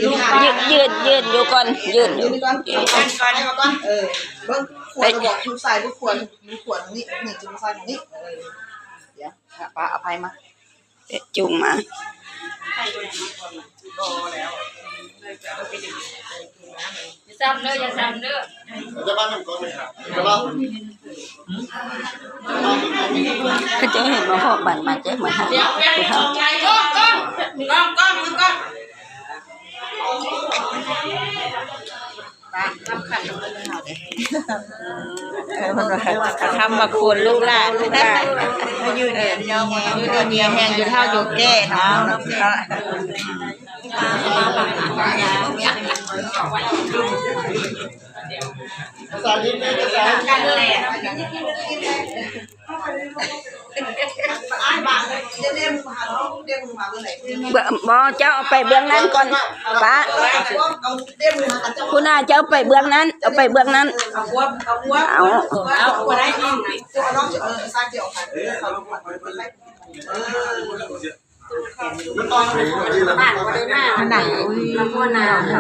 ຢືນ ຢືນ ຢືນຢູ່ກ່ອນ ຢືນຢູ່ ຢືນກ່ອນ ເອົາກ່ອນ ເອີ ເບິ່ງ ຂວດບໍ່ ຢູ່ຊ້າຍ ຂວດ ຂວດນີ້ ນີ້ ຈຸ່ມໃສ່ນີ້ ເອີ ດຽວ ປ້າເອົາໄພມາ ຈຸ່ມມາ ຢ່າຊ້ຳເດີ ຢ່າຊ້ຳເດີ ເຂົາເຈົ້າເຫັນມາພໍ້ບັນມາແຈ້ງມາຫາ ດຽວ ດຽວ ກ້ອງ ກ້ອງ ກ້ອງ ກ້ອງ ກ້ອງ ເອີ ເພິ່ນວ່າ ຄຳວ່າຄູນລູກຫຼານ ລູກຫຼານ ຢູ່ດີມີແຮງ ຢູ່ດີມີແຮງ ຢູ່ເຖົ້າຢູ່ແກ່ເນາະ ເນາະ. ບໍ່ ບໍ່ ເຈົ້າເອົາໄປເບື້ອງນັ້ນກ່ອນ ປ້າ ພຸ້ນນະ ເຈົ້າໄປເບື້ອງນັ້ນ ເອົາໄປເບື້ອງນັ້ນ ເອົາ ເອົາ ຂະໜາດ ອຸ້ຍ